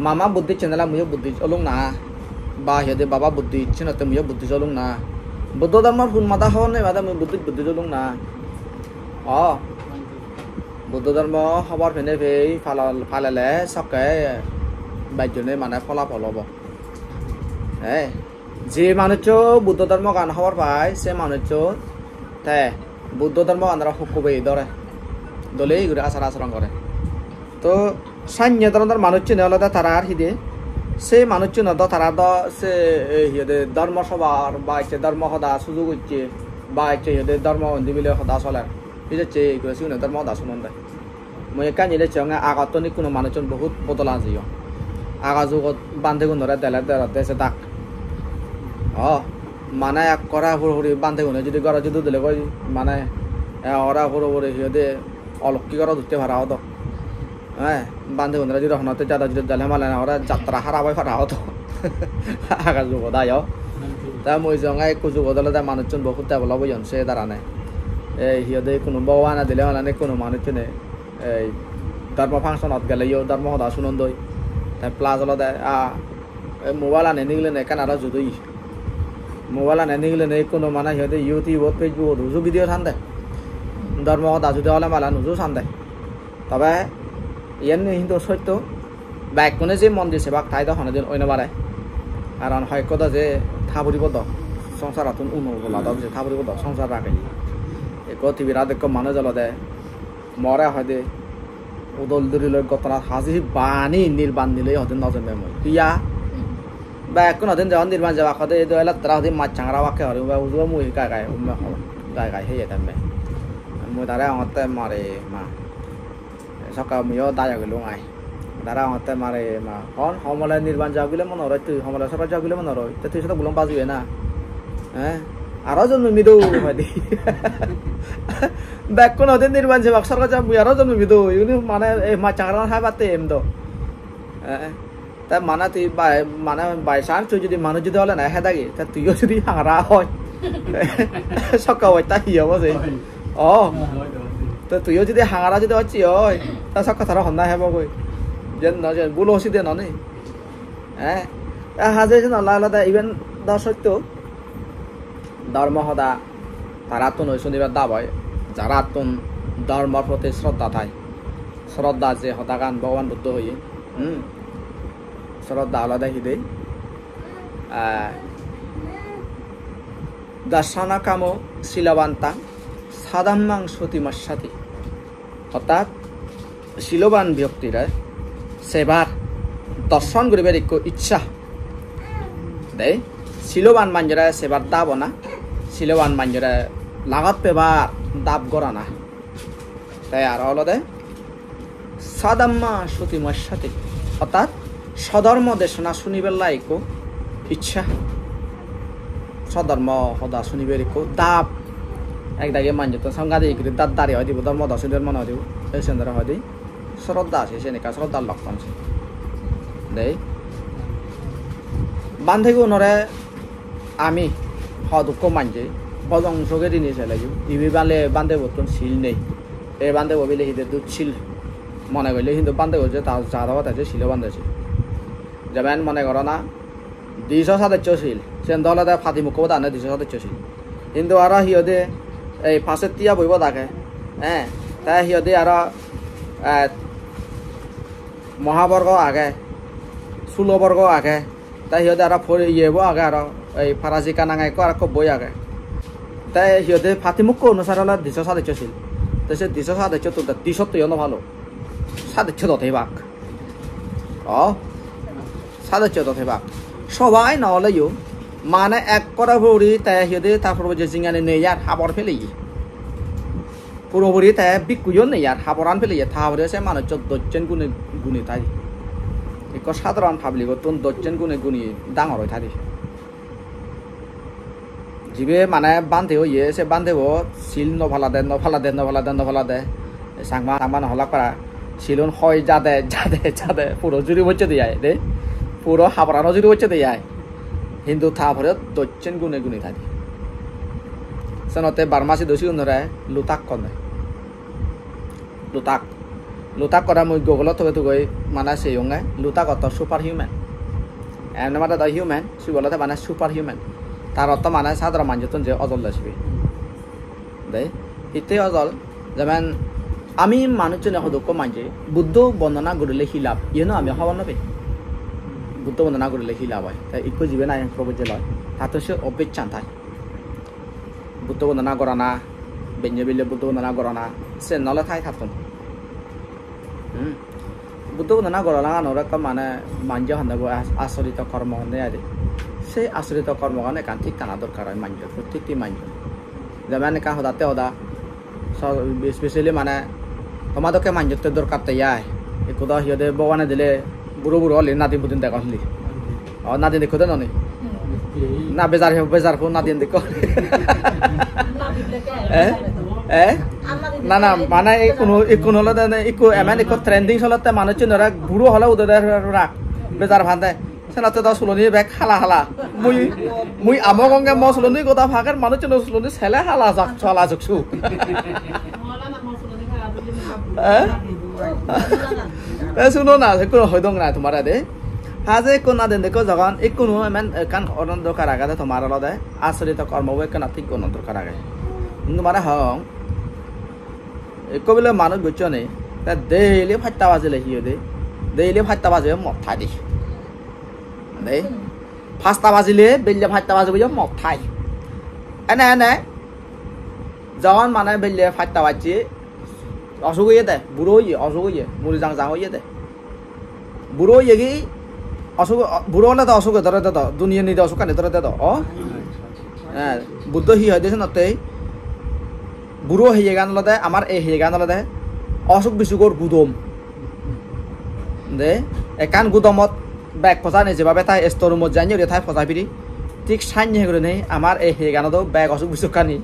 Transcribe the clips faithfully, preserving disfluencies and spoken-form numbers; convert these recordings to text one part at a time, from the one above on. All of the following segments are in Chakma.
Mama Buddhist channel-a muiyo Buddhist olung na. Ba hi hoide Baba Buddhist, senotte muiyo Buddhist olung na. Buddho dhormor hun mada hobor nei bade mui Buddhist, Buddhist olung na. O. Buddho dhormo hobor pene pei pala-, palele sokke bejjone mane pholapol obo. Eh, je manuccho Buddho dhormogan hobor pai, se manuccho te Buddho dhormogan aro hukku bei dore. Dole guri achar acharon gore. To sanye dhoronor manucchune olode tarar hide, se manucchuno do tara do se, eh, hi hoide dhormo sobar ba ecche dhormo hoda suju gocche ba ecche hi hoide dhormo undi bile hoda soler. Pijecche guri sigune dhormo hoda sunonde. Mui ekkan jinis degong, agottun ikkunu manuchun bohut bodola jeyon. Aga jugot bandegunore dele delotte se dak. O, mane ekkore purapuri bandegune judi goro judu dile goi, mane ekkore purapuri hi hoide olokki goro dutte para odo. Eh, bandegunore judi honotte jada judi dele male ekkore jatra harap oi para odo. Aga jugot ayo. Ta mui degong ekku jugot olode manuchun bohut develop oyon se darane. Ei hi hoide ikkunu Bhogobane dile mane ikkunu manuchune ei dhormo function-ot geleyo dhormo hoda sunondoi. Te plus olode, ah, ei mobile-ani nigilene ekkan aro judo ye. Mobile-ani nigilene ikkunu mane hi hoide YouTube-ot, Facebook-ot uju video sande. Dhormo hoda jude ole malen uju sande. Tobe iyen hintu sotto, bekkune je mon di sebak tai do honodin oi no pare. Karon hoyekko do je tha puribo do, songsarottun uno bola do je tha puribo do, songsar rageye. Ekko Tibirat ekko manuj olode more hoide udol duri loi gottonat haji bani nirban nilei hoide no jembe mui. Hiya? Bekkun hoide jehon nirban jebak hoide edo elattara hoide mach changara bakke hori uba ujuo mui gai gai umme hol-, gai gai heye temme. Mui tare hongotte mare ma. Sokke muiyo dayok elung ai. Tare hongotte mare ma. Hon homole nirban jebak bile mone horoi tui, homole sorgot jebak bile mone horoi. Te tui sodok bulong bajibe na. Eh? Aro jonmo mido hoide. Bekkun hoide nirban jebak sorgot jebak mui aro jonmo mido. Igun mane ei mach changara haibatte em do. Eh? Te mane tui by, mane by chance tui judi manuj judi ole na hedagi, te tuiyo judi hangara oi, sokka obosta hi obo se? Oi. O. Oi, oi, oi. Te tuiyo judi hangara judi ocche oi, te sokka tara honna hebo goi? Jen no jen, bhulo side no ni? Eh? Te haje sen olode iben do sotto. Dhormo hoda tarattun oi sunibar dab oi, jarattun dhormor proti shraddha thai. Shraddha je hodagan Bhogoban Buddho hoye, hmm? Shraddha olode hi de? Ah, darsana kamo silabanta sadhammang soti massati. Ortat siloban byoktire sebar, dorson guribar ikko iccha. Dei, siloban manjore sebar dabona, siloban manjore lagot pebar dab gorana. Te aro olode sadhamma soti massati, ortat sodhormo desona sunibar lai ikko iccha. Sodhormo hoda sunibar ikko dab. Ekdagi manjottun sangadi guri dad dari oi dibo, dhormo hoda sunibar mone oi dibo. Ei sendere hoide shraddha ase, siyen ekka shraddhar lokkon se. Dei. Bandegunore ami hodukko manje bojong soge dini seleyo. Ibe bale bandebottun sil nei. Ei bandebo bile hide duj sil. Mone golle hintu bandebo je ta jat obo te je silo bande se. Jemon mone goro na, diso sadeccho sil, siyen do olode patimukko bodane diso sadeccho sil. Hintu aro hi hoide ei pasettiya boibot age, eh, te hi hoide aro, eh, mohaborgo age, suloborgo age, te hi hoide aro por-, iyebo age aro ei parajika nange ekko aro ekko boi age. Te hi hoide patimukko onusare olode diso sadeccho sil. Te se diso sadecchottun te disottoyo no palo. Sadeccho do thebak. O, sadeccho do thebak. Sobai no oleyo, mane ekkore puri te hi hoide ta purbo je jingani nei ar habor peleye. Purapuri te bhikkuyo nei ar haboran peleye, ta porey se manuccho dossen gune guni thai. Ekko sadharon public-ottun dossen gune guni dangor oi thai. Jibe mane bhante oye, se bhantebo sil no palade, no palade, no palade, no palade. Changma, Changma no holak para. Silun hoi jade, jade, jade, puro juri bocche de ai, de. Puro haborano juri bocche de ai. Hintu ta porey dossen gune guni thai. Senotte Burma sidu sigunore lutak honne. Lutak. Lutak kore mui Google-ot tugei tugei mane seyonge, Lutak otto super human. Emne mane do human, sibe olode mane super human. Tar otto mane sadharon manjottun je ojol de sibe. De, hitte ojol, jemen ami manuchchune hodokko manje Buddho bondona gurile hi lab, iyeno ami hobor no pei. Buddho bondona gurile hi lab oi? Te ikko jibe nahi probojje loi, tattun se obbechan thai. Buddho bondona gorana, benne bille Buddho bondona gorana, sen nole thai tattun. Hmm. Buddho bondona gorana ganor ekkan mane manje honde bo as-, asorito kormo honde ai de. Se asorito kormogan ekkan thik thana dorkar oi manjor, prottekti manjor. Jemen ekkan hodatte hoda, so, especially mane toma dokke manjotte dorkar te ai. Ekko do hi hoide Bhogobane dile buro buro oli nadin pudin degon hili. O, nadin dekko de noni? Na, bejar, bejar pun nadin dekko. Eh? Eh? Na, na, mane ikkunu, ikkunu olode ne, ikku emen ikku trending solotte manuchchun ora buro hole udode rak. Bejar phande. Senotte do suloni bek hala hala. Mui, mui amo gonge mo suloni goda pager manuchchun suloni sele hala jak, hala jaksu. Eh? Eh, suno na, ekku hoi dong na tomare de. Haje ekku nadin dekko jogon, ikkunu emen ekkan onon dorkar agede tomar olode. Asorito kormo bo ekkana thik gonon dorkar age. Hintu mane hong, ekko bile manuj gocchoni, te daily pasta bajile hi hoide? Daily pasta bajile mot thai de. De, pasta bajile, belle pasta bajile mot thai. Ene, ene, jogon mane belle pasta bajje, osuk oye de, buro oye, osuk oye, muri jang jang oye de. Buro oyegi osuk, buro ole do osuge dore de do, duniyeni de osukkani dore de do, o? Eh, Buddho hi hoide senotte? Buro heyegan olode, amar ei heyegan olode osuk bisugor gudom. De, ekkan gudomot bek poja nei, jebabe thai store roomot janye guri thai poja piri. Thik sanye gurinei amar ei heyeganodo bek osuk bisukkani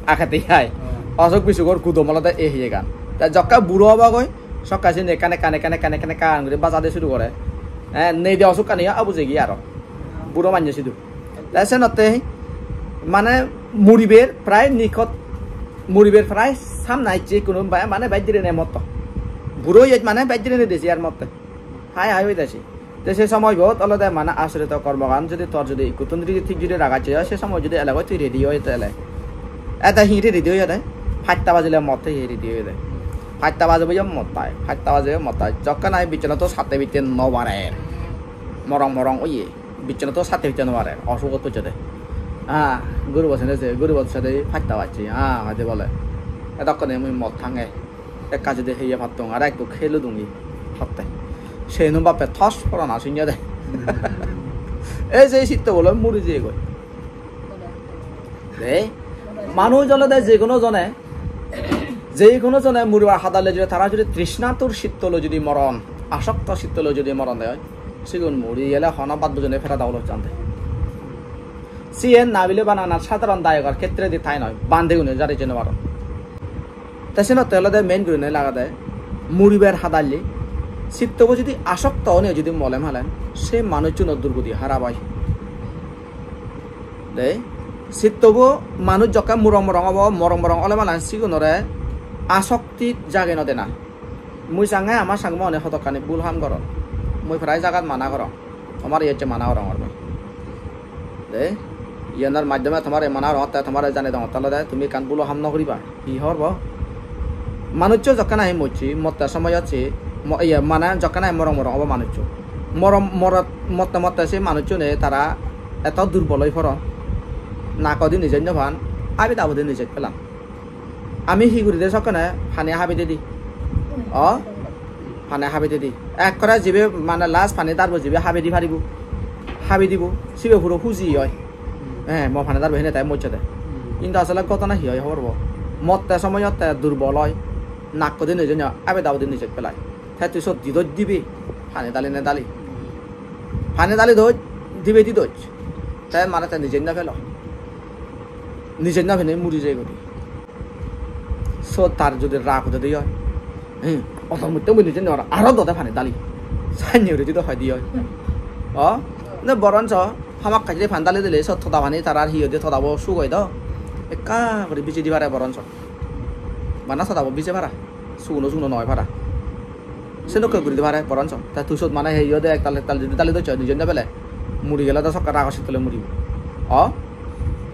agede ai. Hmm. Osuk bisugor gudom olode ei heyegan. Te jokke buro obogoi, sokke sini ekkan ekkan, ekkan ekkan, ekkan ekkan guri bajade suru gore. Eh, nei de osukkani abujegi aro. Buro manye sidu. Te senotte mane muriber prai nikhot, muriber prai samne ecche ikkunu ba-, mane bej dire nei motto. Buro oyej mane bej dire nei desi ar motte. Hai hai oi desi. Te se somoibot olode mane asorito kormogan jodi tor jodi ikkuttun jodi thik jodi ragacche oi, se somoi jodi elegoi tui ready oi te ele. Ede hi ready oi ede? Pasta bajile mot thai ready oi ede. Pasta bajibo yo mot thai, pasta bajibo mot thai. Jokke nahi bichonatto satte bitte no parer. Morong morong oye. Bichonatto satte bitte no parer. Osugot pojjede. Ah, guribo sene se, guribo sede pasta bajje. Ah, hoide bole. Edokkone mui mot thange. Ekka judi heye pattong, aro ekko khelo dungi hotte. Seno bappe thos porana sunya de. Ei je sitto bole muri jeyegoi. De, manuj olode je hono jone, je hono jone muribar hadalle judi tara judi trishnatur sitto loi judi moron, asokto sitto loi judi moron de oi, sigun muri gele hono bad bujone pera dawolo chande. Siyen nabile bana na sadharon dayokor khetredi thai noi, bhante gune jari jei no paron. Te senotte olode main gurinei lagede muribar hadalle sittobo judi asokto onei judi molem halen, se manuchchuno durgudi harap oi. De, sittobo manuj jokke murong murong obo, murong murong ole malen sigunore asokti jage no dena. Mui sange ama sangmo one hodokkani bul ham goron. Mui prai jagat mana gorong. Tomar iyot je mana gorongor mui. De, iyanor maddhome tomare mana gorongotte, tomare jane dongotte olode tumi ekkan bulo ham no guriba. Hi hobor bo? Manuccho jokke nahi mocche, motte somoyot se, mo-, iye, mane jokke nahi morong morong obo manuccho. Morong, morot, motte motte se manucchune tara eto durbol oi poron. Nako di nijei no pan, abi dabo di nijei pelan. Ami hi guri de sokkene pani habi dedi. O? Pani habi dedi. Ekkore jibe mane last pani darbo jibe habi di paribo. Habi dibo. Sibe puro huji oi. Eh, mo pani darbo hene tai mocche de. Hintu asole ghotona hi oi hobor bo? Motte somoyotte durbol oi. Nakko di neje nya, abi dabo di neje pelai. Te tui sot di doj dibe. Pani dali ne dali. Pani dali doj, dibe di doj. Te mane te nijei no pelo. Nijei no pene muri jai guri. So tar jodi rag udede oi, hmm, oto mutte mui nijei no aro dode pani dali. Sanye uri jodi hoi di oi. O, ne boronso hamakkai jodi pani dali dile so toda pani tarar hi hoide todabo sugoi do. Ekka guri biji di pare boronso. Bana todabo bije para. Suguno suguno noi para. Sedokke guri di pare boronso. Ta tui sot mane he iyot ektal ektal judi dali docche, nijon de bele muri gele do sokke rago sittole muribo. O?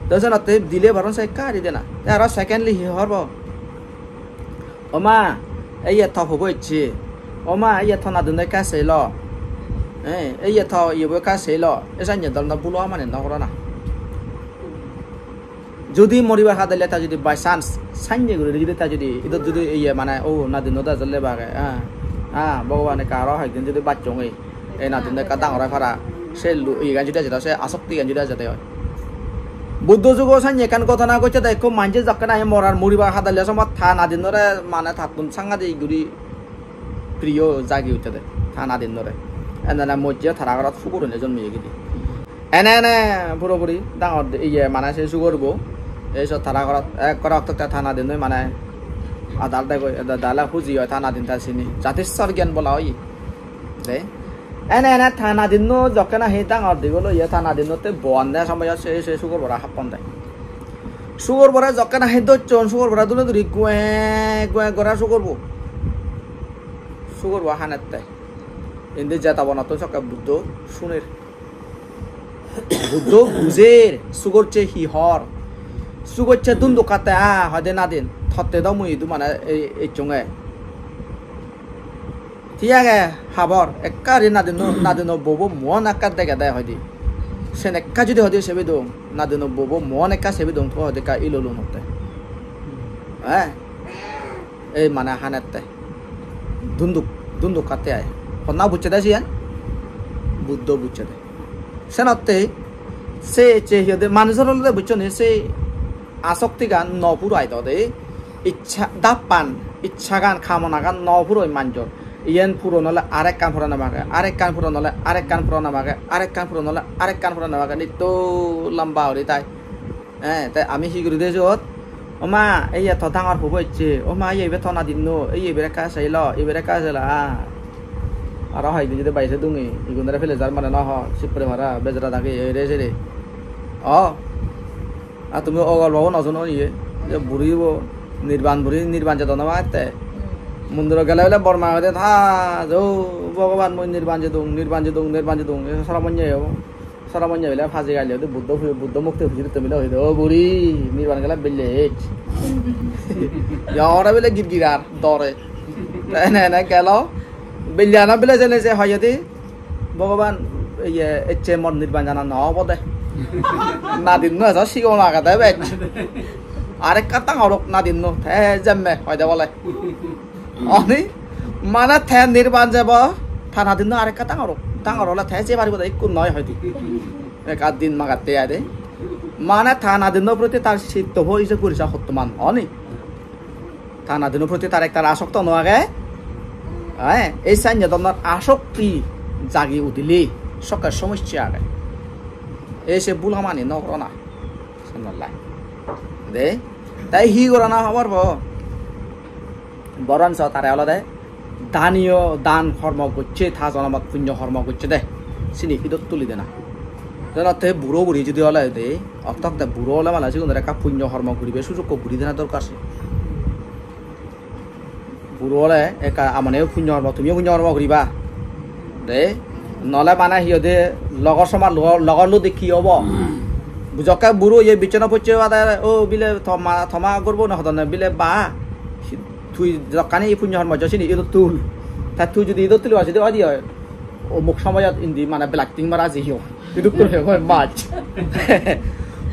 Te senotte dile boronso ekka ari dena. Te aro secondly hi horbo? O ma, ei ye to pobo ecche. O ma, ei ye to nadunno ekka sei lo. Eh, ei ye to iyebo ekka sei lo. Ei sanye dol no bulo amane no gorana. Judi moribar hadelle ta judi by chance sanye guri judi ta judi idot judi iye mane o nadinno da jolle bage, ah, ah, Bhogoban ekka aro hoyekdin judi bachchong ei, ei nadinno ekka dangor oi para, se lu-, iyegan judi ajede, se asoktigan judi ajede oi. Buddho jugo sanye ekkan ghotona gocchede, ekko manje jokke nahi morar, moribar hadelle somot ta nadinnore mane tattun sangadik guri priyo jagi uttede, ta nadinnore. Ene ene mojje tara gorot sugor hone jonmiye gidi. Ene ene puro puri dangor de-, iye mane se sugorbo. Ei sot tara gorot ekkore okto te ta nadinnoi mane adar degoi, eda dala huji oi ta nadin ta sini. Jatissor gyan bola oye. De. Ene ene ta nadinno jokke nahi dangor digol oye ta nadinnotte boan de somoyot se, se sugor bora happon de. Sugor bora jokke nahi docchon, sugor bora dule duri guen guen gora sugorbo. Sugorbo hanette. Indi jeta bonottun sokke Buddho suner. Buddho bujer, sugocche hi hor. Sugocche dunduk katte, ah, hoide nadin. Totte do mui idu mane ei, ecchonge. Ti age habor, ekka ri nadinno, nadinno bobo muon ekka degede hoide. Sen ekka judi hoide sebidung, nadinno bobo muon ekka sebidung, to hoide ekka ilolun hotte. Eh? Ei mane hanette. Dunduk, dunduk katte ai. Honna bucchede siyen? Buddho bucchede. Senotte se ecche hi hoide manujor olode bucchoni se asoktigan no purai dode. Iccha dappan, icchagan, kamonagan no puroi manjor. Iyen puron ole arekkan puron mage, arekkan puron ole arekkan puron mage, arekkan puron ole arekkan puron mage. Nitto lamba guri tai. Eh, te ami hi guri de siyot? O ma, ei ye to dangor pubo ecche. O ma, ei ye ibe to nadinno, ei ye ibere ekka sei lo, ibere ekka sei lo, ah. Aro hoyekdin judi baise dungi, igunore pele jar mane no hor, sippore para, bejara dagi, ere sere. O, ar tumi o golpobo no suno iye, je buri bo, nirban buri, nirban jadon no pangette. Mondiro gele bele bor mage de, "Ha, jo, Bhogoban, mui nirban jedung, nirban jedung, nirban jedung," e sora monye obo. Sora monye bile paji gaile hoide Buddho pu-, Buddho mukti puji ditto bile hoide, "O buri, nirban gele belle ej." Ya ora bile gir gir ar dore. Te ene ene gelo. Belle ana bile jene je hoyede, "Bhogoban, iye, ecche mor nirban jana no obo de." Nadinno ejo sigon agede bej. Arekka tangorok nadinno, te jemme hoide bole. Oni, mane te nirban jebo, ta nadinno arekka dangor, dangor ole te je paribo de, ikku noi hoide. Ekka din magatte ai de. Mane ta nadinno proti tar sitto ho ije gurisa hottoman, oni? Ta nadinno proti tar ektal asokto no age. Eh, ei sanye donnor asokti jagi udile sokke somosse age. Ei se bul hamani no gorona. Sannolai. De, tai hi gorana hobor po? Boronso tare olode daniyo dan hormo gocche, ta jonomot punyo hormo gocche de. Sini idot tuli dena. Jenotte buro guri judi ole de, okto okto buro ole mane sigunore ekka punyo hormo guribe sujukko guri dena dorkar se. Buro ole ekka amane punyo hormo, tumiyo punyo hormo guriba. De, nole mane hi hoide logor somar, logor, logor ludi hi obo? Bujokke buro ye bichona pocche bade, o bile toma, toma gorbo na hodonne bile ba. Tui jokkani punyo hormo jo sini idot tul. Ta tui judi idot tuli ba judi oi di oi. Omuk somoyot indi mane black ting mara jiyo. Idot tul he goi mach.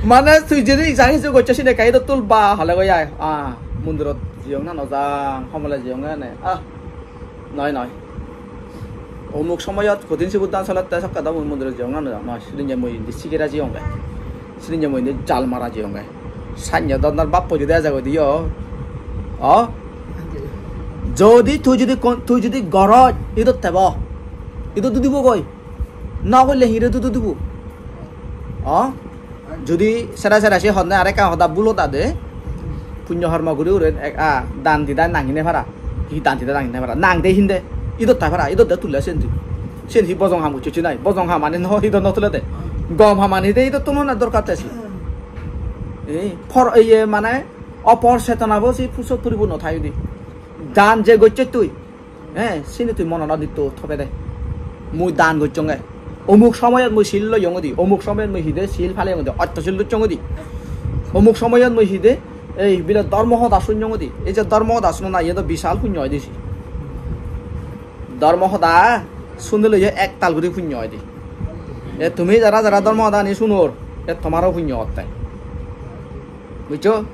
Mane tui judi jani su gocche sini ekka idot tul ba hole goi ai. Ah, mondirot jiyong na no jang, homole jiyong ne. Ah, noi, noi. Omuk somoyot hodin sibuddan solette sokke do mui mondirot jiyong na no jang. Noi, sidin je mui indi sigera jiyonge. Sidin je mui indi jal mara jiyonge. Sanye donnor bappo judi eje goi diyo. O? Jodi tui judi kon-, tui judi goroj, idot tebo. Idot dudibo goi. No golle hire dudu dibo. O? Judi sera sera se honne arekkan hoda bul hoda de. Punyo hormo guri uren ek, a, dan didai nang hine para. Hi dan didai nang hine para. Nang de hinde. Idot tai para. Idot de tulle sen di. Sen hi bojong ham ucche nai. Bojong ham ani no idot no tule de. Gom ham ani de idot tulona dorkar te si. E, por, iye mane opor chetona bo si pusot puribo no thai di. Dan je gocche tui. He, sini tui monanot itto thobe de. Mui dan gocchonge. Omuk somoyot mui sil loyong udi, omuk somoyot mui hide sil paleyong udi, otto sil docchong udi. Omuk somoyot mui hide ei bile dhormo hoda sunyong udi. Ei je dhormo hoda sunona, iye do bisal punyo oide si. Dhormo hoda sunile ye ektal guri punyo oide. E tumi jara jara dhormo hoda ani sunor, e tomaro punyo otte. Bujjo?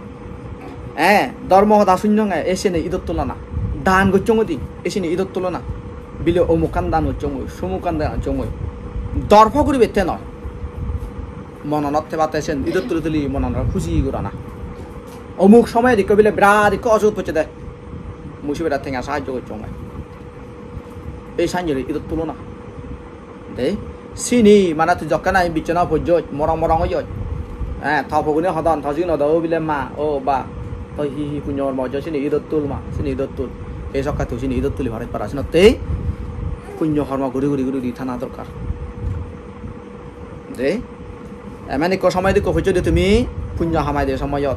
Eh, dhormo hoda sunyong e, e sini idot tulona. Dan gocchong udi, e sini idot tulona. Bile omukkan dan gocchong oi, somukkan dan gocchong oi. Dorpo guri bette noi. Mononot thebatte sen idot tuli tuli mononot huji gorana. Omuk somoyot ikko bile birat ikko osubot pocche de. Mui sibere tenga sahajjo gocchong oi. Ei sanjore idot tulona. De, sini mane tui jokke nahi bichona pojjoj, morong morong oyoj. Eh, to pogune hodon, to jigune hodon, "O bile ma, o ba, to hi hi punyo hormo gojjo sini idot tul ma, sini idot tul." Ei sokke tui sini idot tuli pare para, sinottei punyo hormo guri guri guri guri thana dorkar. De, emen ikko somoy ikko pojjo de tumi punyo hamai de somoyot.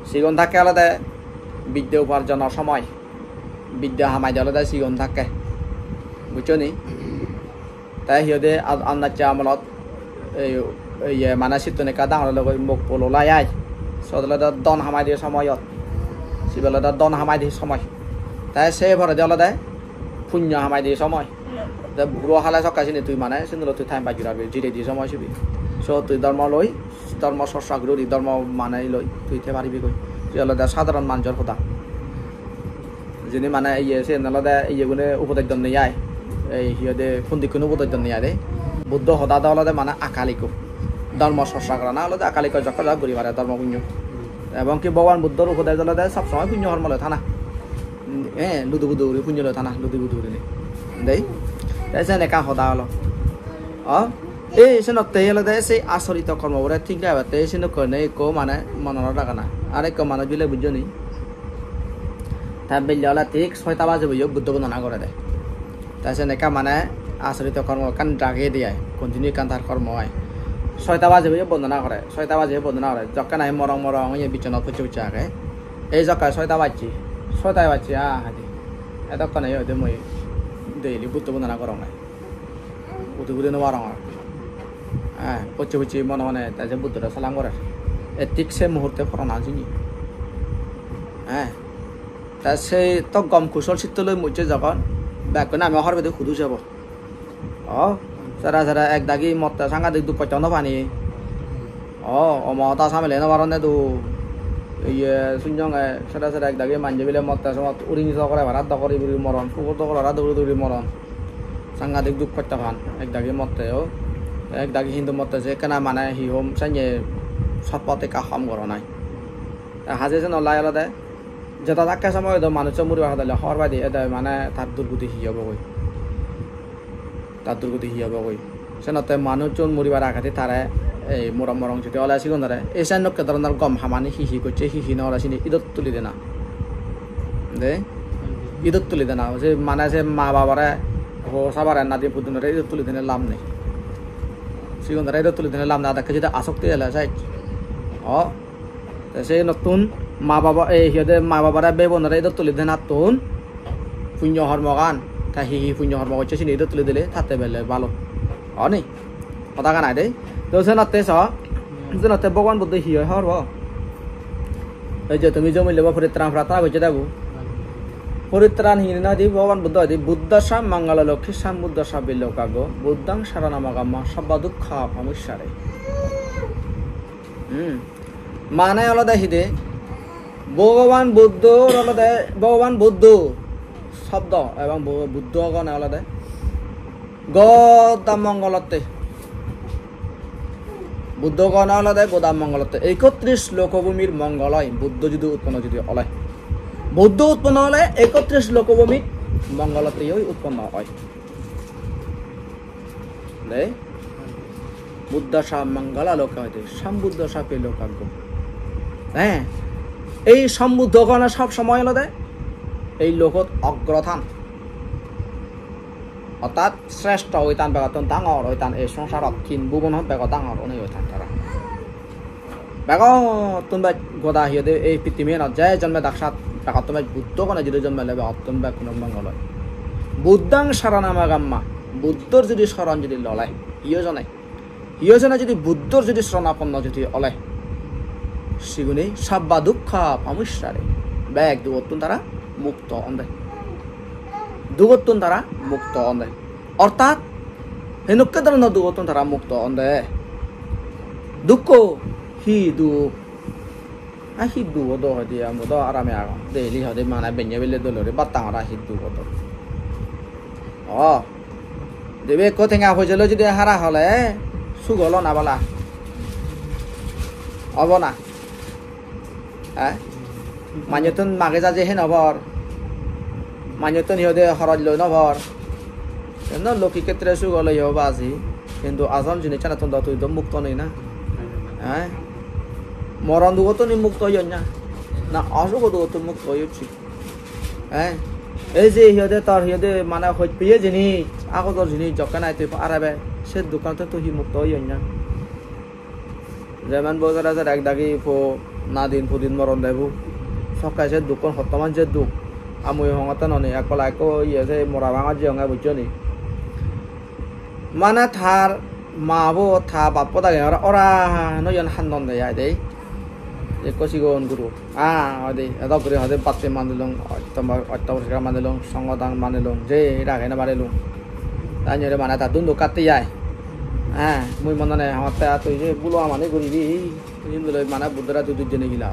Sigon thakke olode bidde uparjonor somoy. Bidya hamai de olode sigon thakke. Bujjo ni? Te hi hoide ad-, andacche amolot ei, ei ye mane sittun ekka dangor ologoi mok polo lai ai. Sot olode dhon hamai de somoyot. Sibe olode dhon hamai de somoy. Te se poredi olode punyo hamai de somoy. Te buro hale sokke sini tui mane sini loi tui time pass guri parbi, jiredi somoy sibe. So tui dhormo loi, dhormo chorcha guri guri, dhormo mane loi tui thei paribi goi. Se olode sadharon manjor hoda. Jini mane iye, siyen olode iyegune upodes don nei ai. Ei hi hoide, pondikkune upodes don nei ai de. Buddho hoda do olode mane akaliko. Dhormo chorcha gorana olode akaliko, jokke jok guri pare dhormo punyo. Ebong ki Bhogoban Buddhor upodes olode sob somoi punyo hormo loi thana. Eh, ludu budu guri punyo loi thana, ludu budu gurinei. Dei? Te sen ekkan hoda olo. O? Ei senotte olode se asorito kormo bore thik ragebatte senokkene ekko mane monot ragana. Ar ekko manuj bile bujjo ni? Te belle ole thik soita baje boyo Buddho bondona gorede. Te sen ekka mane asorito kormo ekkan dagi de ai, continue ekkan tar kormo ai. Soita baje boyo bondona gore, soita baje boyo bondona gore. Jokke nahi morong morong oye bichonot pocche pocche age. Ei jokke soita bajje, soita bajje, ah, hadi. Edokkone oide mui daily Buddho bondona gorong ai. Udi udi no parongor. Eh, pocche pocche mone mone te je Buddhore salam gorer. E thik se muhurte porana jini. Eh, te se to gom kusol sittoloi mujje jogon, bekkune ami hor bede hudu jebo. O, sara sara ek dagi motte sangadik duk potte no pani. O, omo ta samele no paronne do. Iye, sunyonge, sara sara ek dagi manje bile motte somot uring so gore para dogori guri moron, pukur dogor para dogori dogori moron. Sangadik duk potte pan, ek dagi motte o. Te ek dagi hintu motte se ekkena mane hi hom sanye sotpot ekka hom goronai. Te haje seno lai olode, jeda dakke somoy do manusso muribar hadole hor pai de, ede mane tar durgudi hi obo goi. Tar durgudi hi obo goi. Senotte manuchun muribar agedi tare ei morong morong judi ole sigunore, ei sendokke doronor gom hamani hi hi gocche, hi hi no gore sini idot tuli dena. De? Idot tuli dena. Se mane se ma babore, ho sabare, nadi pudunore idot tuli dene lab nei. Sigunore idot tuli dene lab nei, adekke judi asokti ele sai. O, te senottun ma baba, ei, hi hoide, ma babare, bei bonore idot tuli denattun punyo hormogan, te hi hi punyo hormo gocche sini idot tuli dile tatte bele balo. Oni? Hodagan ai de. To senotte so, senotte Bhogoban Buddho hi hoi hobor po? Ei je tumi jomile bo poritran prarthona gocche de bo. Poritran hi hoide Bhogoban Buddho hoide, "Buddhassa mangala lokkhi sambuddhassa velokaggo, buddhang saranamagamma sabba dukkha pamuccare." Hmm. Mane olode hide? Bhogoban Buddhor olode, Bhogoban Buddho sobdo ebong Bho-, Buddho gone olode goda mongolotte. Buddho gone olode goda mongolotte. Ekotris lokobhumir mongol oi, Buddho judi utponno judi ole. Buddho utponno ole ekotris lokobhumir mongolotte oi utponno oi. De? Buddhassa mangala loke hoide, sambuddhassa velokaggo. He? Ei sambuddhogone sob somoy olode ei logot ogro than. Ortat sreshto oi than, begottun dangor oi than, ei songsarot tin bhubonot bego dangor onei oi than tara. Begottun bej goda hi hoide ei pittibiyanot je jonme daksat Begottun bej Buddho gone judi jonmele begottun bekkunor mongol oi. Buddhang saranamagamma, Buddhor judi soron judi lole, hiyo jone, hiyo jone judi Buddhor judi soronaponno judi ole, sigune sabba dukkha pamussare, bek dugottun tara mukto onde. Dugottun tara mukto onde. Ortat, henukke dhoronor dugottun tara mukto onde. Dukko, hi duk? A, hi duk odo hoide, amo do arame agong. Daily hoide mane benne belle dol guri bhat hangor, a, hi duk odo. O, dibe ekko tenga poije loi judi hara hole, suk olo na bala? Obo na? Eh? Manjottun mage jaje he no por. Manjottun hi hoide horoj loi no por. Eno loki khetre suk olo yo baji. Hintu asol jinissanottun do tui do mukto nei na. Eh? Moron dugottun hi mukto oyon na? Na osugo dugottun mukto oyocchi? Eh? Ei je hi hoide tor hi hoide mane hoj peye jinis, agojor jinis jokke nahi tui arebe, se dukkanottun tui hi mukto oyon na? Jemon bojore sere ek dagi po nadin pudin moron de bu. Sokke se dukkun hottoman je duk. Amui hongotte noni, ek pola ekko iye se mora bangor jeyonge, bujjo ni? Mane tar ma bo, ta bappo dagi ora, ora no iyan handon de ai de. Ekko sigon guro. Ah, hoide, edok guri hoide batte manilung, otto, otto poriskar manilung, songodan manilung, je rage no marilung. Ta nyore mane ta dunduk katte ai. Ah, mui monone hongotte a tui je bulo amani guribi, tui induloi mane Buddhore tui dujjone gila.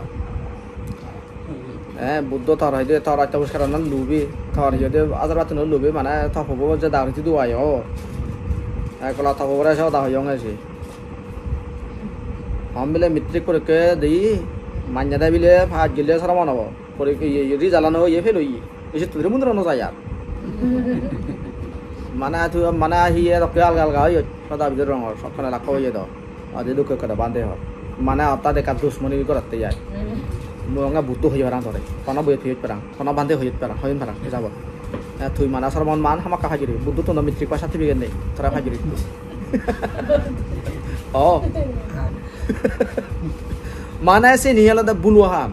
Eh, Buddho tor hoide tor otto poriskar no lubi, tor hoide ajar batte no lubi, mane to pobo je da hoide du ayo. Ekkola to pobore se hoda hoyonge se. Hom bile matric porikke di, manye de bile pass gille sromon obo. Porikke iye, iye, result-ano iye fail oye. Ise tui mundro no jai ar. Mane tu, mane hi edokke alga alga oye, soda bidire rongor, sokkene lakko oye do. Adi dukke ekkore bhante hor. Mane ortat ekka dusmoni gorotte jai. Mui onge Buddho hoye parang tore. Hono boyot hoyot parang, hono bhante hoyot parang, hoyon parang, ejabot. Eh, tui mane sromon man hamakkai hajiri. Buddhottun do matric pass certificate nei, tore hajiri. Oh. Mane sini olode bulu ham.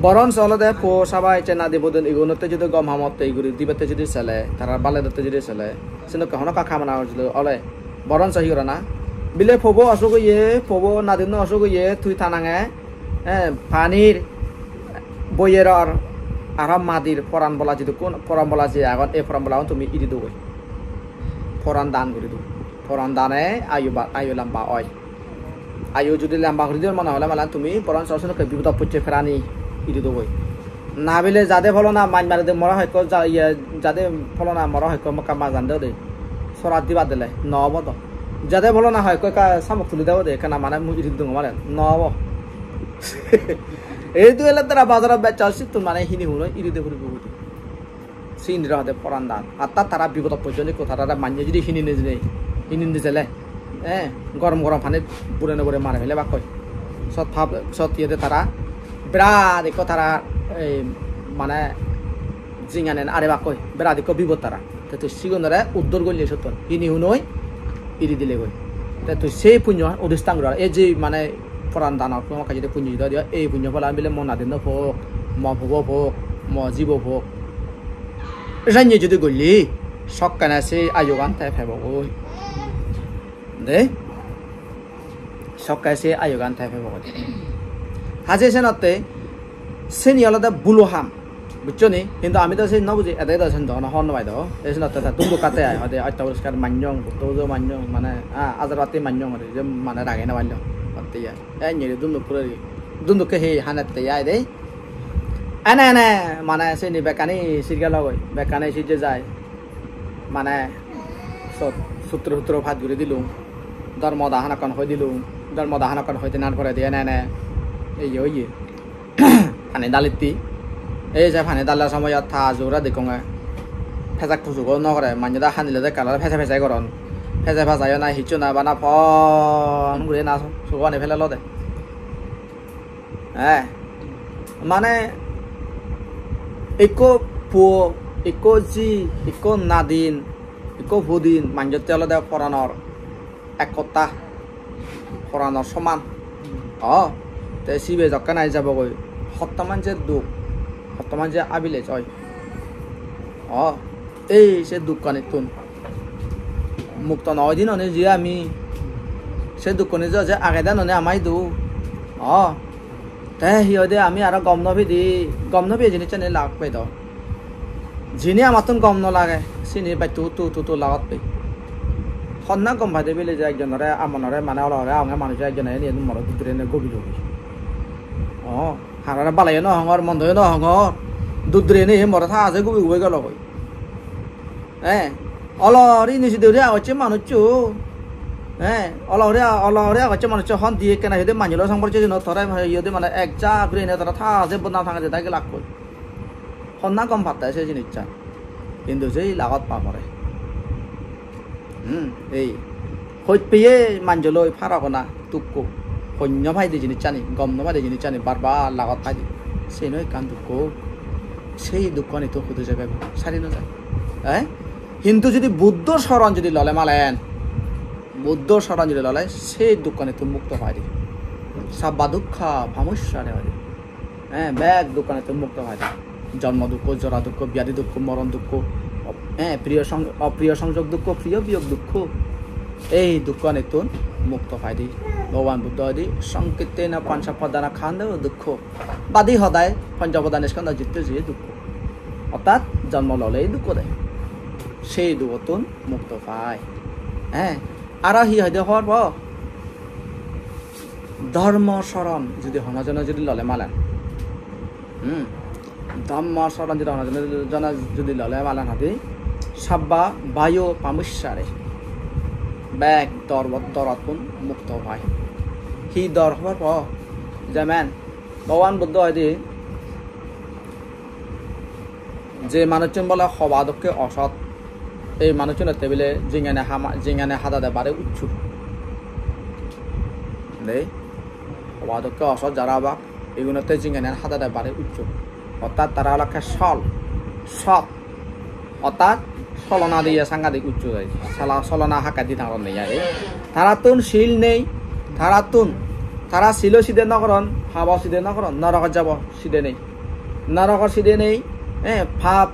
Boronso olode po sabai che nadi bodon igunotte jodi gom hamotte iguri dibatte jodi sele, tara baledotte jodi sele, senokke hono ka kamana jodi ole. Boronso hi gorana? Bile pobo osuk oye, pobo nadinno osuk oye, tui ta nange, eh, panir boyeror aro madir poran bola jidukkun, poran bola je agon, ei poran bolagun tumi iri dogoi. Poran dan guri do. Poran dane ayu ba-, ayu lamba oi. Ayu judi lamba guri dibar mone hole mane tumi boronso senokke bipodot pocche prani iri dogoi. Na bile jade pholona maj mari de mora hoyekko ja-, iye, jade pholona mora hoyekko mokka majan de ode. Sorat dibar dile no obo do. Jade pholona hoyekko ekka samok tuli de ode, ekkana mane mui iri dong mane no obo. Ei du ele tara bazarot bechcha sittun mane hini hunoi iri de puribo guri. Sini rode poran dan. Artat tara bipodot pojjon ikko, tarare manye judi hini nejene, hini nejele, eh, gorom gorom panit bure no bure mare fele bakkoi. Sot pap, sot iyede tara birat ikko tara, ei, mane jinganen are bakkoi, birat ikko bipod tara. Te tui sigunore uddor golle sottun. Hini hunoi iri dilegoi. Te tui sei punyo udistan gora. Ei je mane poran danor hamakkai jodi punyo jodi oi, ei punyo pholan bile mo nadinno pok, mo pubo pok, mo jibo pok. Ranye jodi golle, sokkene se ayugan te pebogoi. De? Sokke se ayugan te pebogoi. Haje senotte seni olode bulo ham. Buccho ni? Hintu ami do sen no buji, ede do sen do hono hobor no pai do. Ei senotte ta dunduk katte ai, hoide otta poriskar manyong, Buddho pujo manyong, mane, ah, ajar batti manyong, hoide je mane rage no pallong. Hotte ya. Ei nyeri dunduk puri, dundukke he hanette ai de. Ene ene, mane seni bekkani sirge logoi, bekkani sirje jai. Mane sot sutro sutro pat guri dilung. Dhormo da hanakkon hoi dilung. Dhormo da hanakkon hoi dinar poredi ene ene ei ye oye. Pani dalitti. Ei je pani dalar somoyot ta jura dekkonge. Pejak pujugo no gore. Manje do hanile do ekka olode pese pese goron. Pese pajayo na hissu na bana pon guri na sugani pele lode. Eh, mane ikko puo, ikko ji, ikko nadin, ikko pudin manjotte olode poranor ek hotta, poranor soman. O, te sibe jokke nahi jabogoi, hotta manje duk. Bottoman je abilej oi. O, ei se dukkanittun mukto no oi di noney je ami, se dukkani je, je agede noney ama idu. O, te hi hoide ami aro gom no pei di, gom no peye jinissani lak pei do. Jini amattun gom no lage, sini bettu uttu uttu uttu lagot pei. Honna gom paide bile je ekjonore, amonore, mane olore agonge manuje ekjone eni morot dudurene gobi gobi. O, harore balayo no hongor, mondoyo no hongor. Dudurene morot ha aje gobi gobi gelo goi. Eh, olori niji duri agocche manuccho. Eh, olori a-, olori agocche manuccho hon di ekkena hide manjolo songporche jino tore iyode mane ek ja gurine tore ta je bodnam tangede dagi lakkoi. Honna gom patte se jinissan. Hintu sei lagot pa pore. Hmm, ei. Hoj peye manjoloi paragona dukko. Hoj no paide jinissani, gom no paide jinissani, bar bar lagot paide. Seno ekkan dukko. Sei dukkani to hudu jebe sari no jai. Eh? Hintu jodi Buddho soron jodi lole malen, Buddho soron jodi lole, sei dukkani to mukto paide. Sabba dukkha pamussare hoide. Eh, bek dukkanittun mukto paide. Jonmo dukko, jora dukko, byadi dukko, moron dukko, eh, priyo song-, opriyo songjog dukko, priyo biyog dukko. Ei dukkanittun mukto paide. Bhogoban Buddho hoide, "Sankhittena panca padana khandhayo dukkho." Badi hodai pancha padana skandha jitto jiye dukko. Ortat jonmo lolei dukko de. Sei dukkottun mukto pai. Eh, aro hi hoide hobor po? Dhormo soron judi hono jone judi lole malen, hmm, dhormo soron judi hono jone jone judi lole malen hadi, sabba bhayo pamussare, bek dor-, dorottun mukto pai. Hi dor hobor po? Jemen Bhogoban Buddho hoide, je manuchun bole hoba dokke osot, ei manuchunotte bile jingene hama-, jingene hadade bare ucchu. Dei, hoba dokke osot jara obak, igunotte jingene hadade bare ucchu. Ortat tara olakke sol, sot, ortat solona diye sangadik ucchu oi. Sala solona hakke di tangon nei ai. Tarattun sil nei, tarattun, tara silo side no goron, pabo side no goron, norogot jabo side nei. Norokor side nei, eh, pap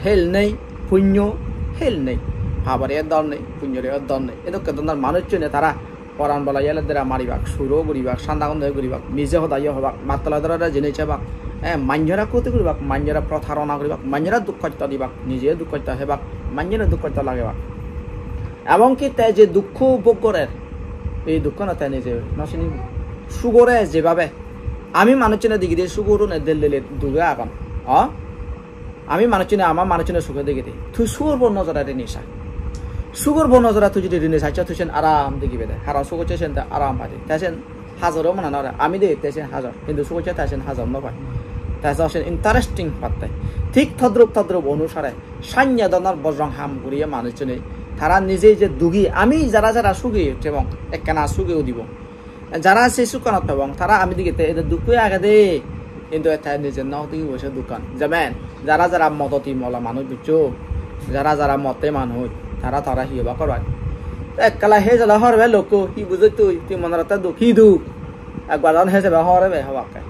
hel nei, punyo hel nei. Pabore dor nei, punyore dor nei. Edokke dhoronor manuchune tara poran bola yele dera maribak, suro guribak, sanda gondo guribak, mije hoda yo hobak, mattola dora dora jinis hebak, eh, manjore koti guribak, manjore protarona guribak, manjore duk hosto dibak, nije duk hosto hebak, manjore duk hosto lagebak. Ebong ki te je dukko bhog gorer, ei dukko no te nije no sinibo. Sugore jebabe Ami manuchune digide sugurune del dele duge agon. O? Ami manuchune, ama manuchune suge digide. Tui sugurbo nojore rini sa. Sugurbo nojore tui jodi rini saccho, tui sen aram digibe de. Haron sugocche sen te aram pade. Te sen hajoro mane nore. Ami de te sen hajor. Hintu sugocche te sen hajor no pai. Te so sen interesting patte. Thik todrup todrup onusare. Sanye donor bojong ham guriye manuchune. Tara nije je dugi. Ami jara jara sugi uttebong. Ekkena sugi udibo. Jara se sukkanot pebong, tara ami digette ede dukko agede, hintu te nije no digibo se dukkan. Jemen, jara jara modoti mola manuj buccho, jara jara motte manuj, tara tara hi obak gorban. Te ekkala he jala horbe lokko, hi bujoj tui, tui monorotte duk, hi duk? Ekbar jon he sebe horbe hobakke.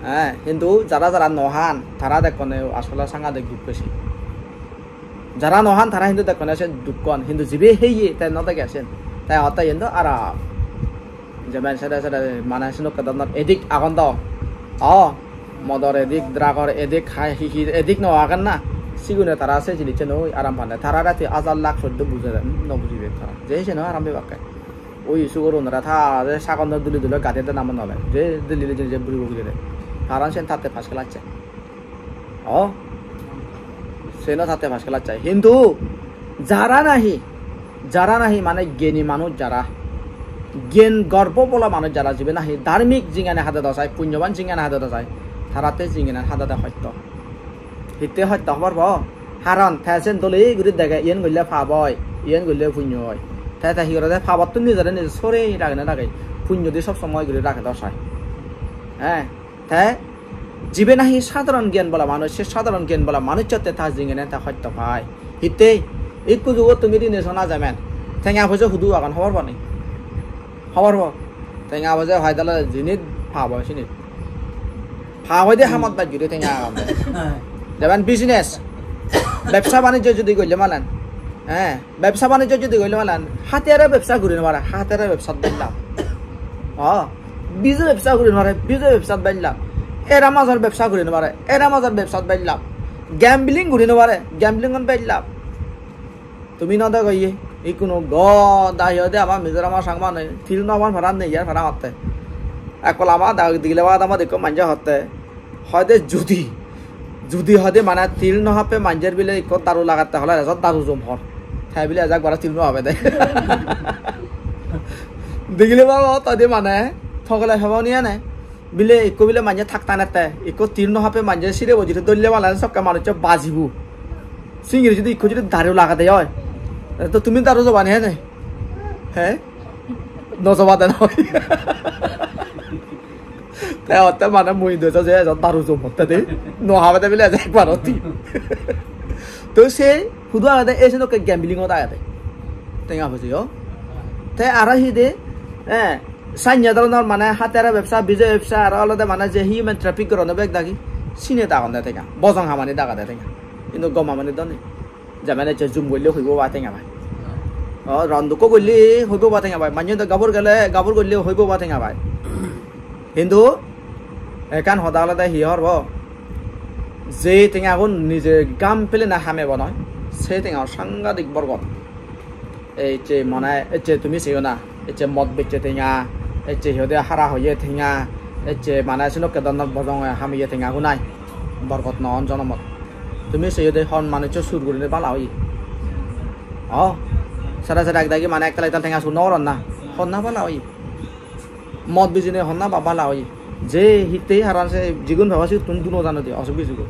Eh, hintu jara jara no han, tara dekkone asole sangadik duk pesi. Jara no han tara hintu dekkone sen dukkon, hintu jibe heye te no dege sen. Te hotte yen do aram. Jemen sede sede mane senokke dhoronor edik agon do. O, modor edik, drugor edik, hai hi hi edik no agon na. Sigune tara se jinisseno aram panne. Tarare tui ajar lakh soddo bujere, hmm, no bujibe tara. Je seno aram pebakke. Ui sugurunore ta je sagonno duli duli gadi dena mone ole. Je duli duli je buri buri de. Karon sen tatte pass class-e. O, seno tatte pass class-e. Hintu jara nahi, jara nahi mane geni manuj jara, gyan gorbo bola manuj jara, jibe nahi dharmik jingani hade do sai, punyoban jingani hade do sai, taratte jingani hadade hosto. Hitte hosto hobor po? Haron te sen dole guri dege, iyen golle pap oi, iyen golle punyo oi. Te te hi gorede, pabottun nijore nije sore ragene rage, punyo di sob somoi guri rage do sai. Eh, te jibe nahi sadharon gyan bola manuj, se sadharon gyan bola manucchotte ta jingene ta hosto pai. Hitte, ikku jugot tumi rini sona jemen. Tenga poje hudu agon hobor po ni? Hobor po? Tenga poje pai dale jinit pap oi sinit. Ha hoide hamot baj guri tenga agonde. Jeban business, bebsa banijjo judi golle malen, eh, bebsa banijjo judi golle malen, hatiyare bebsa guri no pare, hatiyare bebsat bej lab. O, bijo bebsa guri no pare, bijo bebsat bej lab. Era major bebsa guri no pare, era major bebsat bej lab. Gambling guri no pare, gambling on bej lab. Tumi no dego iye, ikkunu goda hi hoide ama Mizoram ar Changma nei, til no pan paran nei, yar paran hotte. Ekkol ama da digile ba ama dekko manje hotte. Hoide judi, judi hoide mane til no happe manjer bile ikko daru lagatte hole resot daru jom hor. Te bile ejak bara til no habe de. Digile ba hotte de mane thogele hebo ni ene. Bile ikko bile manje thak tanette, ikko til no happe manje sire bojire dolle malen sokke manuccho bajibo. Singiri judi ikko judi daru lagade oi, to tumi daru joba ni hene? He? No joba de noi. Te otte mane mui do je ejo daru jom otte de. No habe de bile ejo ekbar otti. To se hudu agede, e senokke gambling ot agede. Tenga poje o. Te aro hi de? Eh, sanye dhoronor mane hatiyare bebsa, bijo bebsa, aro olode mane je human traffic goronde bek dagi, sine dagonde tenga, bojong hamani dagade tenga. Hintu gom hamani doni. Jemon ecche jum golle hoibo ba tenga pai. O, ron dukko golle hoibo ba tenga pai. Manye do gabur gele, gabur golle hoibo ba tenga pai. Hintu ekkan hoda olode hi hor bo? Je tengagun nije gam pelena hamebo noi, se tenga sangadik borgot. Ecche mane, ecche tumi seyo na, ecche mod becche tenga, ecche hi hoide hara hoye tenga, ecche mane senokke donnor bojong hamiye tenga gunai, borgot no on jonomot. Tumi seyo de hon manuccho sur gurine bala oye. O, sara sara ek dagi mane ek tala ek tala tenga sur no goron na, honna bala oye. Mod bijine honna ba bala oye. Je hitte haran se jigun baba sittun duno jano de osuk bisugo.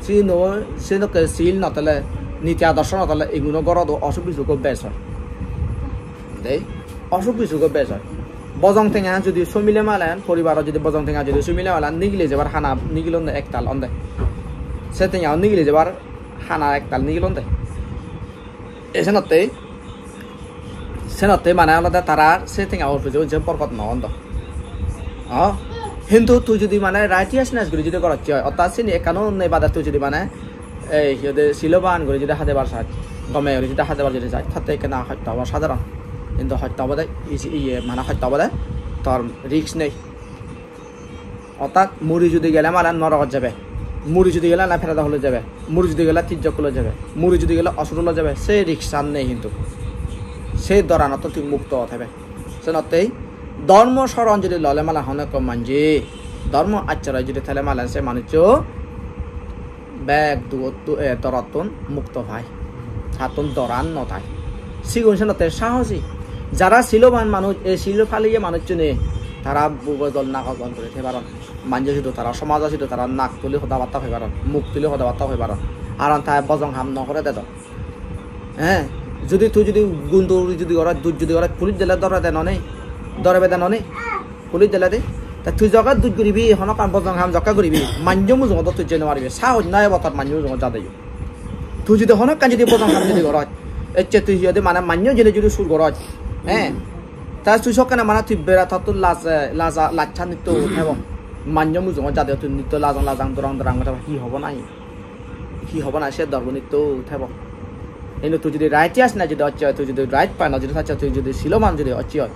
Sino, senokke sil no tele, niti adorsho no tele, eguno goro do osuk bisugo bej oi. De, osuk bisugo bej oi. Bojong tenga judi somile malen, poribaro judi bojong tenga judi somile malen, nigile jebar hana nigilonde ektal onde. Se tenga nigile jebar hana ektal nigilonde. E senotte, senotte mane olode tarar se tenga ur puje unse borgot no on do. O, hintu tui judi mane righteousness guri judi gorocche oi, orthat sini ekkano nei bade tui judi mane ei hi hoide siloban guri judi hadebar saj, gome guri judi hadebar judi saj, tatte ekkena hosto obo sadharon. Hintu hosto obode isi-, iye mane hosto obode tor risk nei. Orthat muri judi gele mane norogot jebe, muri judi gele mane peredo hole jebe, muri judi gele tijjok hole jebe, muri judi gele osur hole jebe, se risk-an nei hintu. Se doranottun tui mukto thebe. Senottei dhormo soron judi lole mane honekko manje, dhormo acchoron judi thele mane se manuccho bek dugottun, eh, dorottun mukto pai. Tattun doran no thai. Sigun senotte sahosi. Jara siloban manuj, ei sil paliye manuchchune tara bugo jol nago jol guri thei paron. Manje sidu tara, somajo sidu tara nak tuli hoda batta hoi paron, muk tuli hoda batta hoi paron. Aron ta bojong ham no gore dedon. Eh, judi tui judi gun duri judi goroj, duj judi goroj, pulis dele dore de noni, dore bede noni. Pulis dele de. Ta tui jokke duj guribi, hono ekkan bojong ham jokke guribi, manjo mujungot do tui jei no paribi. Sahoj no ebo tor manjo mujungot jadeyo. Tui judi hono ekkan judi bojong ham judi goroj, ecche tui hi hoide mane manjo jene judi sur goroj, eh? Ta tui sokkene mane tui bera tattun laj, eh, laja, lajcha nitto thebo. Manjo mujungot jadeyo tui nitto lajang lajang dorang dorang goteba hi hobo nahi? Hi hobo na se dorbo nitto thebo. Hintu tui judi righteous na judi ocche oi, tui judi right pa na judi sacche, tui judi siloman judi ocche oi,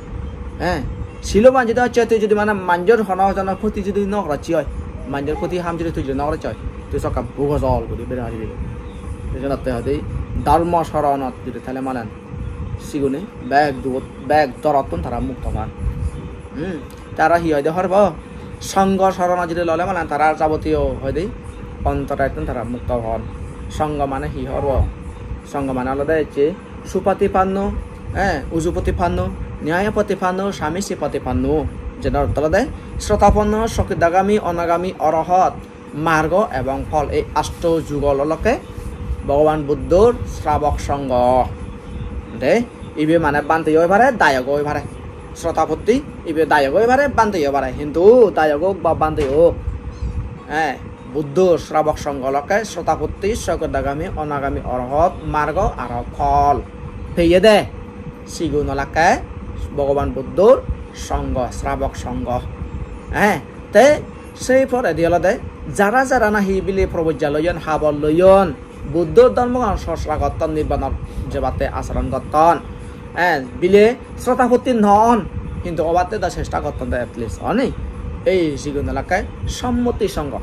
eh, siloman judi ocche oi, tui judi mane manjor hono hono khoti judi no gorocche oi, manjor khoti ham judi tui judi no gorocche oi, tui sokka bugojol guri bera paribi. Senotte hoide dharma soronot judi thele malen sigune bek dugot, bek dorottun tara mukto pan. Hmm. Tara hi hoide horbo? Sangho sorona judi lole mane tara jabotiyo hoide ontorettun tara mukto hon. Sangho mane hi horbo? Sangho mane olode ecche supatipanno, eh, ujupotipanno, nyayapatipanno, samisipatipanno. Jeno ortho olode srotapanno, sokridagami, onagami, orohot, margo ebong phol, ei asto jugol olokke Bhogoban Buddhor srabok songho. De, ibe mane bhante oi pare, dayok oi pare. Srotapotti, ibe dayok oi pare, bhante oi pare. Hintu dayok ok ba bhante ok, eh, Buddhor srabok songho olokke srotapotti, sokridagami, onagami, orohot, margo aro phol peye de. Sigun olakke Bhogoban Buddhor songho, srabok songho. Eh, te Sei poredi olode jara jara nahi bile probojja loyon, habor loyon, Buddho dhormogan chorcha gotton, nirbanor jebatte acharon gotton, eh, bile srotapotti non, hintu obatte do chesta gotton de at least, oni? Ei sigun olakke sammoti songho.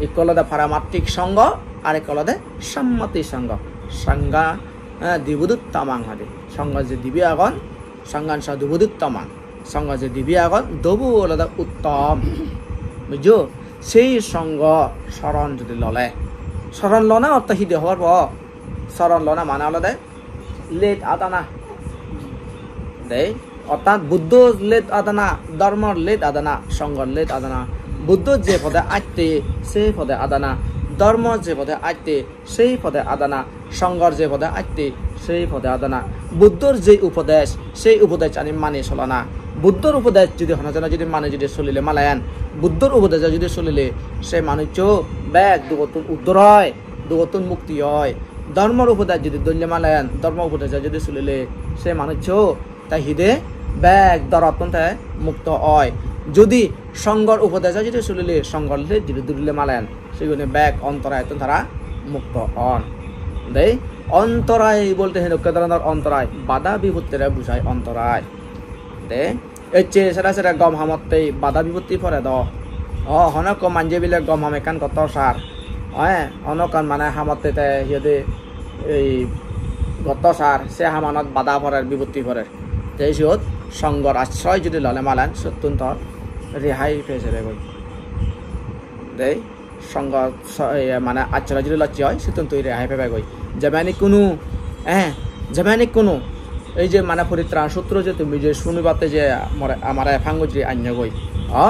Ikko olode paramarthik songho, ar ikko olode sammoti songho. Sangha, eh, dibuduttamang hode. Songho je dibe agon, sanghan sa dibuduttamang. Songho je dibe agon, dobu olode uttom. Bujjo? Sei songho soron jodi lole. Soron lona ortho hi de hobor po? Soron lona mane olode led adana. Dei, orthat Buddho led adana, dhormo led adana, songho led adana. Buddho je pode atte, sei pode adana. Dhormo je pode atte, sei pode adana, songhor je pode atte, sei pode adana. Buddhor je upodesh, sei upodesh ani mani solana. Buddhor upodesh jodi hono jone jodi mani jodi solile malen, Buddhor upodesh jodi solile, se manuccho bek dugottun uddhar oi, dugottun mukti oi. Dhormor upodesh jodi dholle malen, dhormo upodesh jodi solile, se manuccho te hide bek dorottun te mukto oi. Jodi songhor upodesh jodi solile, songhor led jodi dhurile malen, sigune bek ontorayottun tara mukto on. Dei, ontorai bolte hedokke dhoronor ontorai, bada bipottire bujai ontorai. Dei, ecche sere sere gom hamotte bada bipotti pore do. O, hono ekko manje bile gom ham ekkan gotto sar. Eh, hono ekkan mane hamotte te hi hoide ei gotto sar, se hamanot bada porer, bipotti porer. Te siyot songhor asroy judi lole malen, siyottun tor rehai pei jebegoi. Dei, songho so-, iye, mane, acchora judi locche oi, sittun tui rehai pebegoi. Jemani ikkunu, eh, jemani ikkunu, ei je mane poritran sutro je tumi je sunibatte je more, amare phangujri annogoi. O,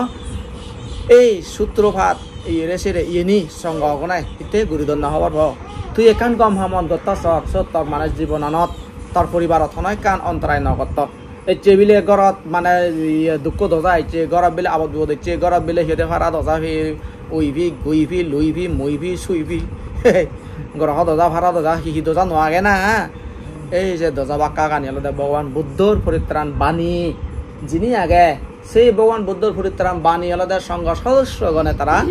ei sutro pat, iyere sere iyeni songho gune hitte guri donna hobor po. Tui ekkan gom hamot gotto sok, sot tor mane jibonanot, tor poribarot hono ekkan ontorai no gotto. Ecche bile gorot mane iye dukko doja ecche, gorot bile abot bibot ecche, gorot bile hi hoide para doja phi, ui phi, gui phi, lui phi, mui phi, sui phi. Goroho doja, para doja, hi hi doja no age na? Ei je doja bakkagani olode Bhogoban Buddhor poritran bani jini age, sei Bhogoban Buddhor poritran bani olode songho sodossogone tara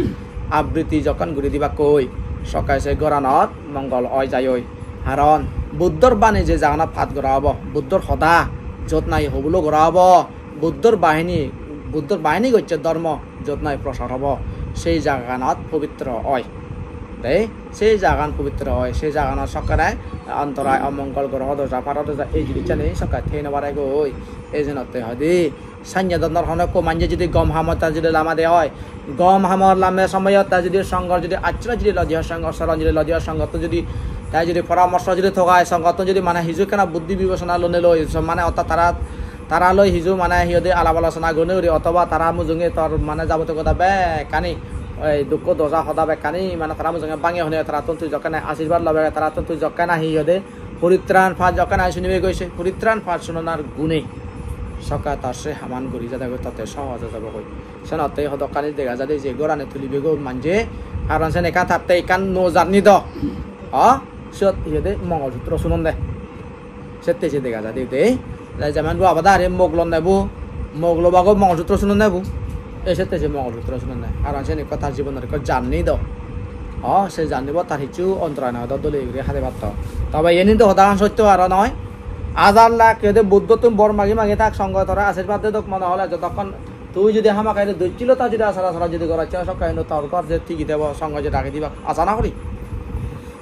abriti jokkon guri dibakkoi, sokke se goranot mongol oi jaioi. Karon Buddhor bani je jaganot pat gora obo, Buddhor hoda jot nahi hobulo gora obo, Buddhor bahini, Buddhor bahini gocche dhormo jot nahi prosar obo, sei jagaganot pobitro oi. Dei, sei jagagan pobitro oi, sei jagaganot sokkene ontorai, omongol, goroho doja, para doja, ei jinissani sokke thei no paregoi. Ei jenotte hoide sanye dondor hono ekko manje judi gom hamot ta judi lamade oi, gom hamot lame somoyot ta judi songhor judi acchora judi lodi oi, songhor soron judi lodi oi, songhottun judi ta judi poramorso judi togai, songhottun judi mane hiju ekkena buddhi bibesona lone loi, so mane orthat tara, tara loi hiju mane hi hoide alap alochona gune guri, otoba tara mujunge tor mane jabotiyo hoda bekkani, oi dukko doja hoda bekkani mane tara mujunge bange hone tarattun tui jokkene ashirbad lobe, tarattun tui jokkene hi hoide poritran pat jokkene ai sunibe goi, se poritran pat sunonar gune sokke tar se haman guri jadegoi, totte sohoj oi jabogoi. Senotte hodokkani dega jade je gorani tulibegoi manje, karon sen ekkan tatte ekkan no janni do. O, siyot hi hoide Mongol Sutro sunonde. Sette je dega jade de. Jai jeman bu abada are mok londe bu, mok lobago Mongol Sutro sunonde bu. Ei sette je Mongol Sutro sunonde. Karon sen ekko tar jibonor ekko janni do. O, se jannibo tar hissu ontorai noi do, dole guri hade patto. Tobe iyeni do hodagan sotto aro noi. Hajar lakh hi hoide Buddhottun bor magi magi thak, songho tore ashirbad dedok, mone hole jotokkon tui judi hamakkai judi dujjilota judi asara asara judi goracche, sokke hintu tor ghor je tigi thebo, songho je dagi dibak asa na guri.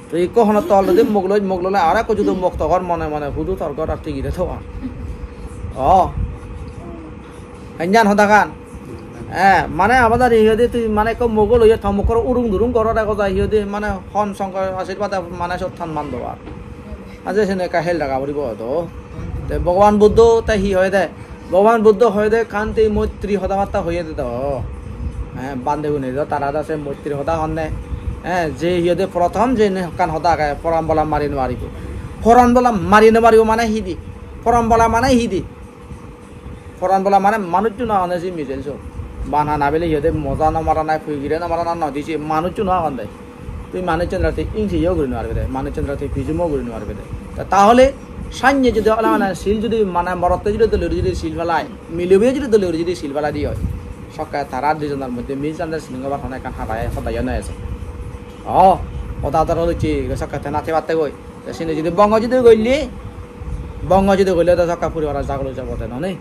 Tui ikko hono tol judi mok loi, mok lole aro ekko judi mok to ghor mone mone hudu tor ghor ar tigi de to ar. O. Henjan hodagan. Eh, mane abadari hi hoide tui mane ekko mok loye to mokkor urung durung gorot ego jai hi hoide mane hon songho ashirbade mane sot than man do ar. Aje sene ekka hel raga poribo do. Te Bhogoban Buddho te hi hoide? Bhogoban Buddho hoide khanti moitri hoda batta hoye de do. Eh, bhante gune do tara do se moitri hoda honne. Eh, je hi hoide prothom je ne ekkan hoda age, poran bola mari no paribo. Poran bola mari no paribo mane hi di? Poran bola mane hi di? Poran bola mane manuccho no agonde se mijen so. Bana na bile hi hoide moja no marana, pui gire no marana, no di se manuccho no agonde. Tui manucchunore tui ingse yo guri no paribe de, manucchunore tui pijumo guri no paribe de. Ta tahole sanye judi ola mane sil judi mane morotte judi dole guri judi sil palai, milebo judi dole guri judi sil palai di oi. Sokke tara dijonor moddhe misunderstanding obar hono ekkan hada, hoda yo no eje. O, hoda doro locche, sokke te na thebatte goi. Te sini jodi bongo jodi goille, bongo jodi goille te sokke puribar jagolo jabo te noni.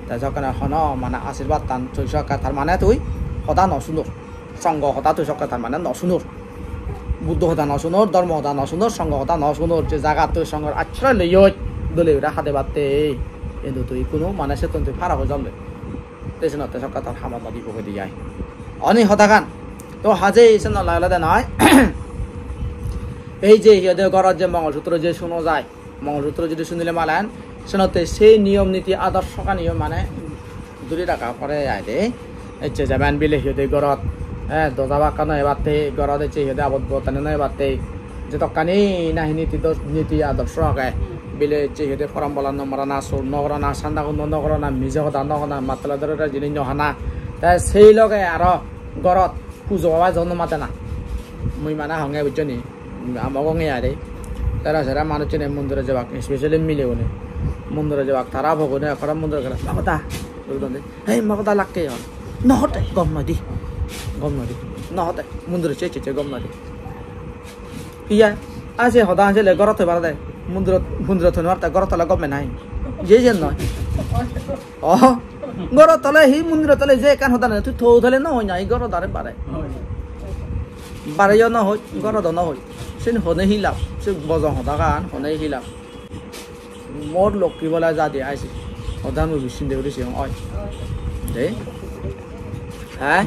Te sokke na hono mane ashirbad tan tui sokke tar mane tui hoda no sunor. Songho hoda tui sokke tar mane no sunor. Buddho hoda no sunor, dhormo hoda no sunor, songho hoda no sunor. Je jagat tui songhor ashroy loyoj, dole guri hadebatte, hintu tui kuno mane settun tui farak oi jalloi. Te senotte sokke tar hamot no dibo hoi de ai. Oni hodagan. To haje isen no lagele de noi. Ei je hi hoide gorot je Mongol Sutro je suno jai, Mongol Sutro jodi sunile malen, senotte sei niyom niti adorsogani yo mane duri raga pore ai de. Ecche jemen bile hi hoide gorot, eh, doja bakka no ebatte, gorot ecche hi hoide abot bottani no ebatte. Jedokkani nahi niti dos-, niti adorso age, bile ecche hi hoide porom bola no marana, sur no gorana, sanda gundo no gorana, mije hoda no hona, mattala dore dore jinis no hana. Te sei loge aro gorot pujo baba jon no matena. Mui mane honge bujjoni, amo gonge are. Tara sara manuchune mondiro jebak, especially milegune. Mondiro jebak, tara bogune ekkore mondiro gele, "Magoda," guri donde. "Hey, magoda lakke hon." No hote, gom noi di. Gom noi di. No hote, mondiro che che che gom noi di. Iya, ase hoda ansele gorot hoi parade. Mondiro, mondiro thoi no parte gorot tole gom noi. Je je noi. Oh, gorot tole hi mondiro tole je ekkan hoda noi, tui to tole no hoi na, gorot are bare. Bare yo no hoi, gorot no hoi. Sen hone hi lab, se bojong hoda gan, hone hi lab. Mor lokki bola jadi aisi. Hoda mui sinde guri siyong oi. De? Ha?